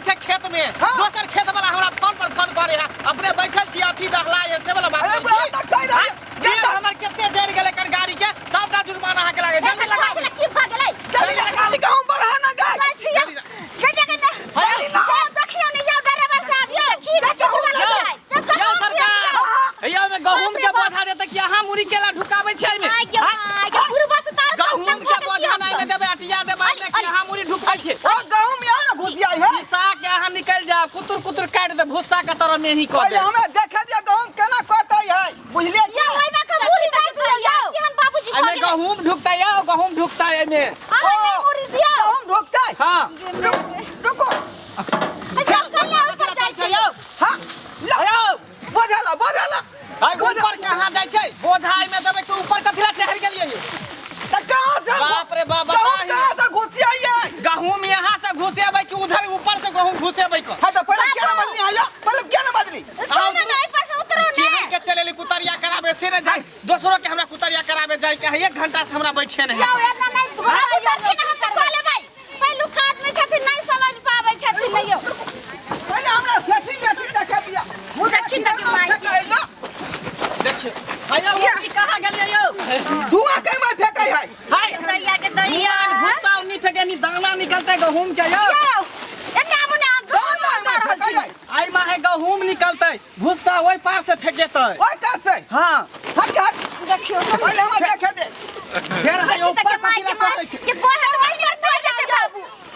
छै खेत में। हाँ। दोसर खेत वाला हमरा फोन पर फोन करे है, अपने बैठल छी अथी दहला है से वाला बात अरे करै बुढ़ा छी। तक कहि रहल हाँ, तेल हमर कते जरि गेलै कर गाड़ी के, सबटा जुर्माना अहाँके लागै। जल्दी लगाउ। की भऽ गेलै? जल्दी लगा दी गहूम बढ़ा ना गाय। जाइ छी यौ। जल्दी जल्दी लाउ। देखियौ ने यौ ड्राइवर साहब यौ। गहूम यौ, यौ यौ सरकार, यौ मे गहूम के बोझा देतै कि अहाँ मुड़ी केला ढुकाबै छै एहिमे? हाँ? गहूम के बोझा नहि एहिमे देबै, अटिया देबै एहिमे कि अहाँ मुड़ी ढुकाइ छै? ओ गहूम यहाँ ना घुसियाई है। भूसा के अहाँ निकलि जायब, कुतुर कुतुर काटि दे, भूसा के तरह मेही कऽ पहिले दे। हमरा देखे दिया गहूम केना कटै है, बुझलियै की? एहिमे गहूम ढुकतै यौ, गहूम ढुकतै एहिमे। गहूम ढुकतै? हाँ। रुको। यौ। हाँ ला। यौ। बोझा ला, बोझा ला। आइ ऊपर कहाँ जाइ छै? बोझा एहिमे देबै तऽ ऊपर कथी ला चढ़ि गेलियै यौ? तऽ कहाँ से बाप रे बाप, गहूम बताही। कहाँ से घुसियाई है? गहूम यहाँ से घुसेबै कि उधर ऊपर से गहूम घुसेबै क? हाँ, तो पहले क्या ना बदली है या? पहले क्या ना बदली? केहन के चलेली कुतरिया कराबे से ने जाय, दोसरो के हमरा कुतरिया कराबे जाय के है, एक घंटा से हमरा बैठे नहीं है। पहले हमरा सेटिंग वेटिंग देखे दिया। देखी देखी माई। देखियो हैया, वो की कहाँ गेलियै यौ? धुआं के में फेंकै है। हाय, धुआं भूसा उन्नी फेंके नी, दाना निकलते गहूम के यौ। दाना में फेंकै है। आई माहे गहूम निकलते, भूसा ओहि पार से फेंकेतै। ओइ कात से। हाँ। हट हट। देखियो। पहले हमरा देखे दे। फेर है ऊपर कथी ला चढ़ै छै?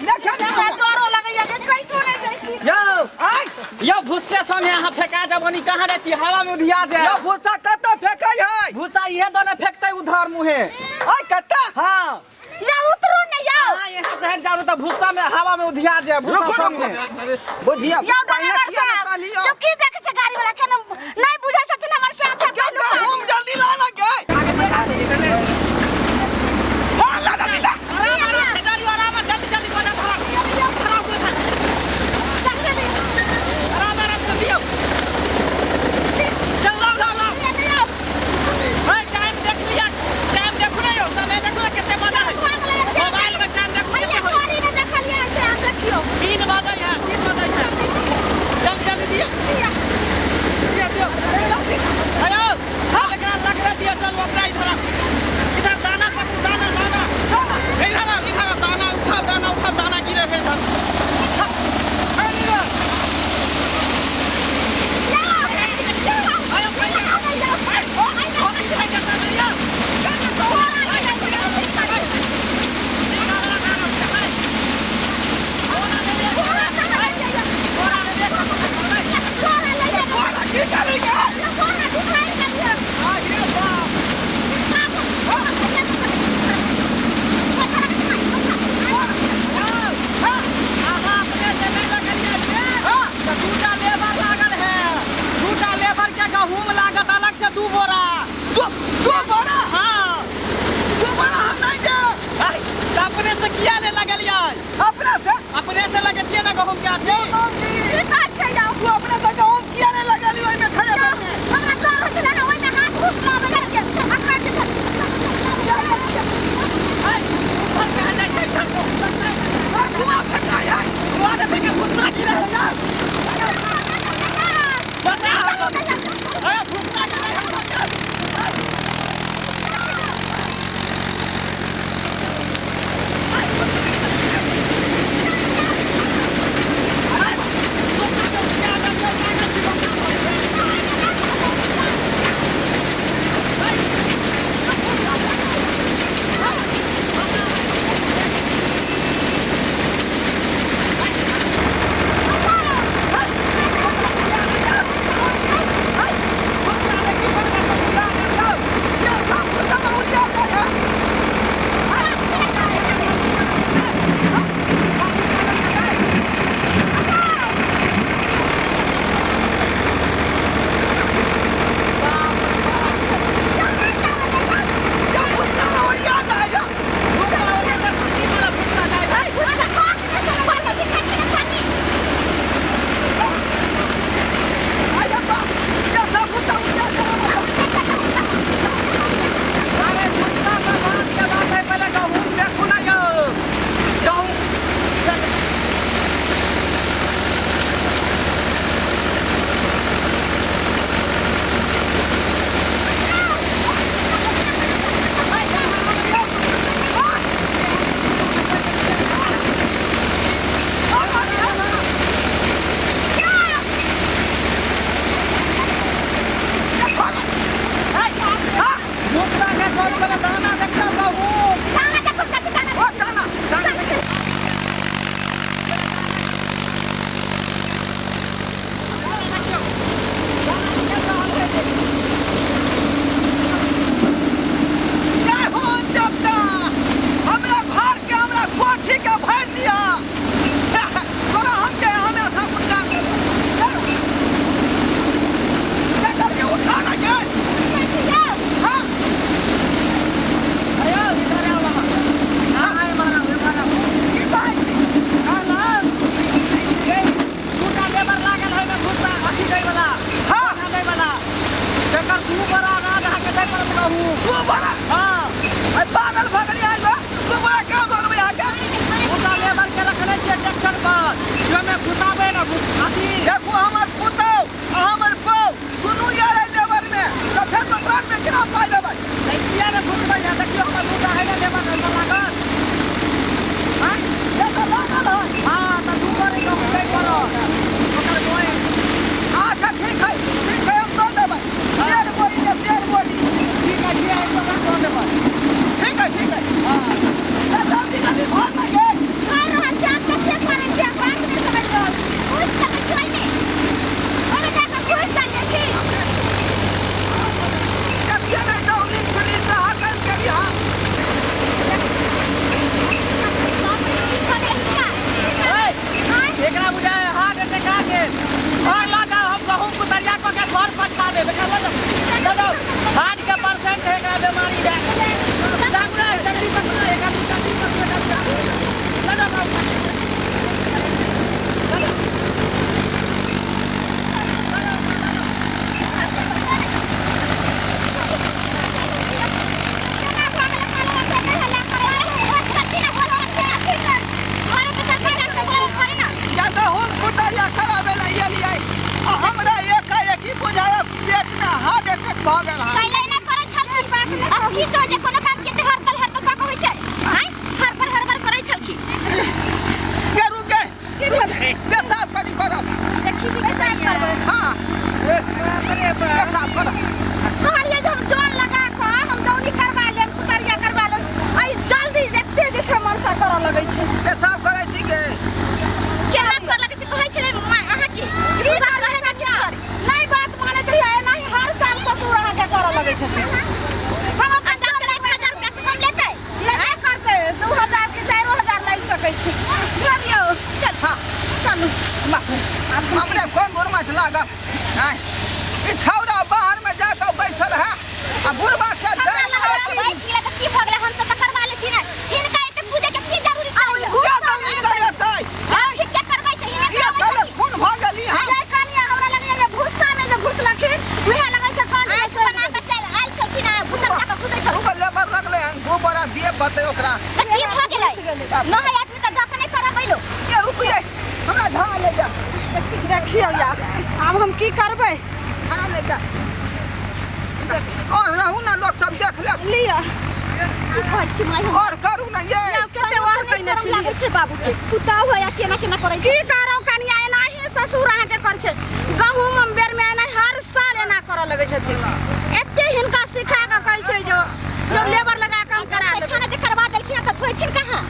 देखे दे हमरा। डरो लगैया जे कहितो नहि जाइ छी। यौ। आइ। यौ, भूसे संगे अहाँ फेका जाब, ओनी कहाँ जाइ छी, हवा में उधिया जाय। यौ, भूसा कतऽ फेंकै है? भूसा इहे दने फेंकतै उधर मुहे। आइ कतऽ? हाँ। यौ उतरू ने यौ। अहाँ यहाँ से हटि जाउ ने तऽ भूसा में हवा में उधिया जाय भूसा रुकू, संगे। रुकू। बुझिया, यौ पहिने ड्राइवर किया ने साहब, कहलियौ? यौ की देखै छै गाड़ी वाला के नहि बुझै छथिन हमर से अच्छा क्या गहूम जल्दी ला ना गे। हाँ, ला, ला, ला। आराम आराम से डालियो, आराम से, जल्दी जल्दी बोझा धरा। धराउ बोझा। आराम आराम से दियौ। चल लाउ लाउ लाउ। है टाइम देख लिया, टाइम देखू ने यौ, समय देखू ने कते बजा है। मोबाइल में टाइम देखू कते होय। 3 बजै है, 3 बजै है। जल्दी जल्दी दियौ। दियौ दियौ। हेलो, हाँ, एकरा रखबे दियौ, चलू अपना इधर आउ। इधर दाना पकड़ू, दाना दाना। इधर आउ, इधर आउ, दाना उठाउ, दाना उठाउ, दाना गिरे है इधर। हाँ, इधर। अहाँ अपने से नहि लगलियै तऽ दूटा लेबर लागल है, दूटा लेबर के गहूम लागत अलग से 2 बोरा। दू बोरा? हाँ। 2 बोरा हम नहीं देब। आइ, तऽ अपने से किया नहि लगलियै? अपने से? अपने से लगतियै ने गहूम के अथी। तू अपने से गहूम किया नहीं लगेली ओहिमे खाया में? ऊपर कहाँ जाइ छै? इधर ऊपर जाइ छै। धुआं फेंकाय है। धुआं नहि फेंके, भुस्सा गिरै है यार। बता हम। अरे भुस्सा गिरै है। आँय, ई छौड़ा बाहर में जाके बैठल है आ बुढ़बा के हमरा जान लग रहल बैठ गेलै तऽ की भऽ गेलै हम सब तऽ करवा लेथिन हिनका एते पूजे के की जरूरी छै क्या दौनी करेतै आँय के करबै छै हिने ये करबै पहले छै खून भऽ गेली हम जय कनिया हमरा लगैया जे भूसा में जे घुसलखिन उहे लगै छै कान आँच बना कऽ चलि आयल छलखिन आ भूसा खा कऽ घुसै छलखिन दूगो लेबर लगलै हन दू बोरा दिए पड़तै ओकरा तऽ की भऽ गेलै नहाय आदमी तऽ धक्का नहि करबैलो ये रुकिए हमरा झा ले जा देखियौ यार आब हम की करबै झा ले जा और रहू ना लोग सब देख ले लिअ की कहै छी माय हम और करू ना ये कते और कहिने छी लागै छै बाबू के पुताऊ है या केना केना करै की छै करौ कनिया एनाही ससुर अहाँके कर छै गहूम बेर में एना हर साल एना करऽ लगै छथिन एते हिनका सिखा कऽ कहै छै जो जो लेबर लगा कऽ हम करा लेबै पैखाना जे करवा देलखिन तऽ धोइथिन कहाँ